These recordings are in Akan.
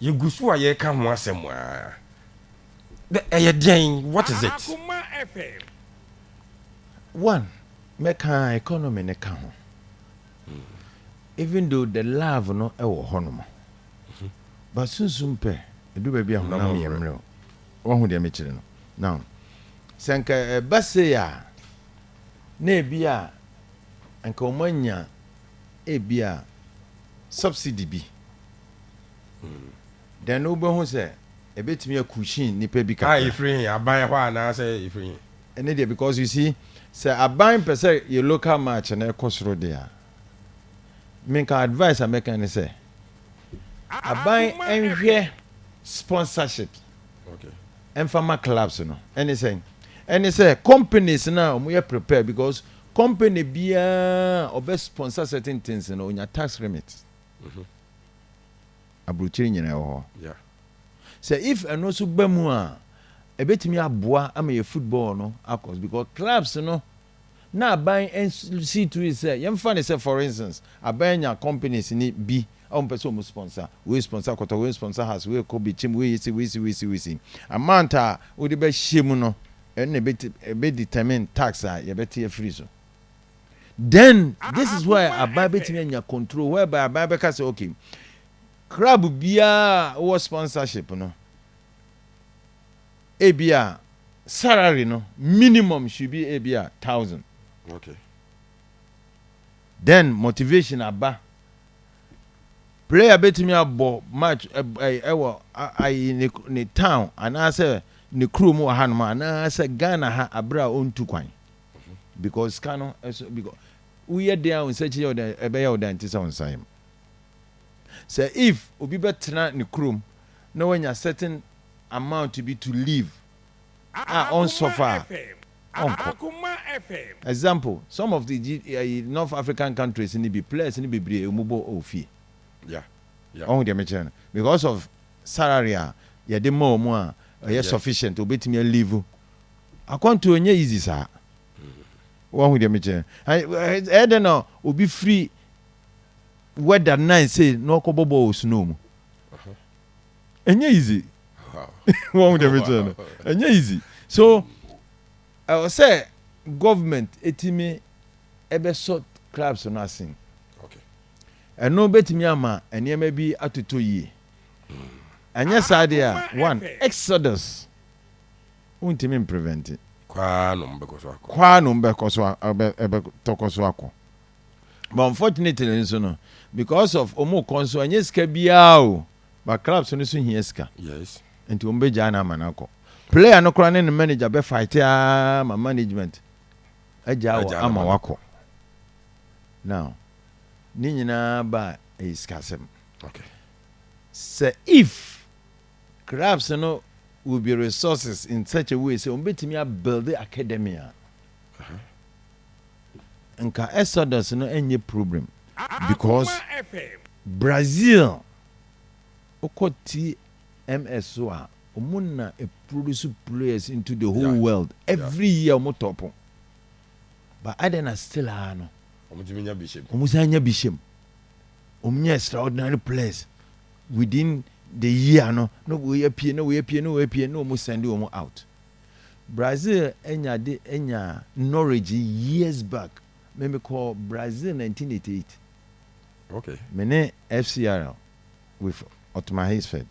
Yɛgu so a yɛka ho asɛm a, ɛyɛ deɛn? What is it? One, mɛka economy ne ka ho. Even though the love no ɛwɔ hɔ nom, but sunsum pɛ edu baabi a honam yɛ mmerɛw. Wɔho deɛ mekyerɛ no. Now, sɛ nka ɛba sei a, na ebi a nka wɔn anya ebi a subsidy bi, then wobɛhu sɛ ebetumi acushion nipa bi a kakra. Ɛfiri aban hɔ anaasɛ ɛfiri? Ɛne deɛ, because you see, sɛ aban pɛ sɛ yɛ local match na ɛkɔ soro deɛ a, menka advice a mɛka ne sɛ aban nhwɛ sponsorship ɛmfa ma clubs no. Ɛne sɛ companies na ɔmo yɛ prepare, because company biara ɔbɛ sponsor certain things no, onya tax remit. Aburokyire nyinaa wɔ hɔ. Sɛ if ɛno nso ba mu a, ɛbɛtumi aboa ama yɛ football no akɔ, because clubs no na aban see to it sɛ, yɛmfa ne sɛ, for instance, aban nya companies ni bi a wɔn pɛ sɛ wɔn sponsor, wei sponsor Kɔtɔ, wei sponsor Hearts, wei kɔ Bechem, wei yɛ si, wei si, wei si, wei si. Amount a wɔde bɛhyɛ mu no, ɛno na ɛbɛ determine tax a yɛbɛte afiri so. Then this is why aban bɛtumi anya control, whereby aban bɛka sɛ, okay, club biara wɔ sponsorship no, ebi a salary no minimum should be ebi a 1,000. Then motivation aba. Player bɛtumi abɔ match ɛwɔ ayi ne town anaasɛ ne kurom wɔ hanom anaasɛ Ghana ha abere a ɔntu kwan, because sika no ɛso, because woyɛ den a, wo nsa akyi yɛ ɔdan, ɛbɛyɛ ɔdan te sɛ wo nsa yam. Sɛ if obi bɛtena ne kurom na wanya certain amount bi to live a, ɔnsɔfa a ɔnkɔ. Example, some of the North African countries ni bi, players ni bebree ɔmu bɔ ɔwɔ fie. Ɔho deɛ mekyerɛ no, because of salary a yɛde ma ɔmu a ɛyɛ sufficient, obetumi alive. Akwantuo nyɛ easy saa. Wɔho deɛ mekyerɛ no, ɛyɛ dɛ na obi firi weather nine sei na ɔkɔbɔ bɔɔl wɔ snow mu, ɛnyɛ easy. Wɔho deɛ mekyerɛ no, ɛnyɛ easy. So ɛwɔ sɛ government etimi ɛbɛsɔ clubs no ase. Ɛno bɛtumi ama nneɛma bi atotɔ yie. Ɛnyɛ saa deɛ a, one, exodus wontumi mprevent. Kwaa nom bɛkɔ so akɔ. Kwaa nom bɛkɔ so ɛbɛtɔkɔ so akɔ. But unfortunately nso no, because of ɔmo kɔ nso, ɛnyɛ sika biara o, but clubs no nso hia sika. Nti wɔn bɛgyaa no ama no akɔ. Player no koraa ne ne manager bɛ fight aa ma management agyaa wɔ Agyaa no ama ma no. Wakɔ. Now ne nyinaa ba a, ɛyɛ sikasɛm. Sɛ if clubs no will be resources in such a way sɛ wɔn bɛtumi abuild academy a, nka exodus no ɛnyɛ problem, because Brazil, wokɔ TMS so a, ɔmo na produce players into the whole world every year. Ɔmo top, but adɛn na still a no Ɔmo tumi nya bi hyɛ mu? Ɔmo san nya bi hyɛ mu. Ɔmo nya extraordinary players within the year no, na wɔyɛ pie, na wɔyɛ pie, na wɔyɛ pie, na ɔmo send ɔmo out. Brazil anya de anya knowledge years back. Mɛmi kɔ Brazil 1988. Me ne FCR with Otmar Hitzfeld.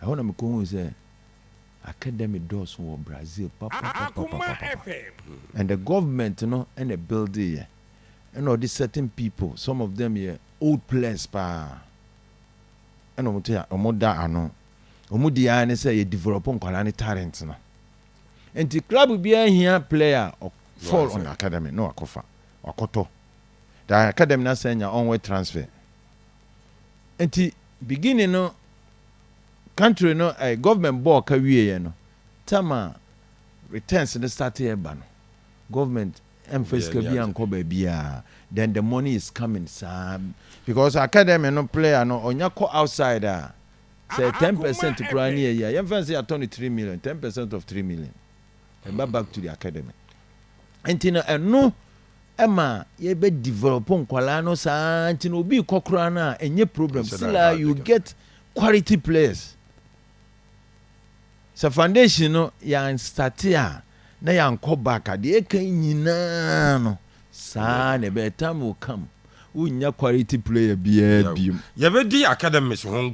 Ɛhɔ na mekɔ hu sɛ academy dɔɔso wɔ Brazil papapapapapa, and the government no ɛna build yɛ, ɛna ɔde certain people, some of them yɛ old players paa, ɛna ɔmo te ɔmo da ano. Ɔmo di ara ne sɛ yɛ develop nkwadaa ne talent no. Nti club biara hia player, fall on the academy na wakɔfa wakɔtɔ. The academy na sɛ nya onward transfer. Nti beginning no, country no government bɔɔl ka wie yɛ no, time a returns no start yɛ ba no, government ɛmfa sika bi ankɔ baabiara. Then the money is coming saa, because academy no player no ɔnya kɔ outside a, sɛ 10% koraa ne yɛ yi a, yɛmfa sɛ yɛatɔ no 3 million, 10% of 3 million ɛba back to the academy. Nti no, ɛno ɛma yɛbɛ develop nkwalaa no saa. Nti no, obi kɔ koraa no a, ɛnyɛ problem. Still a, you get Quality players sɛ foundation no yɛn start a na yɛankɔ back a, deɛ ɛka nyinaa no saa na ɛbɛyɛ. Time will come, wonya quality player biara biom. Yɛbɛdi academies ho.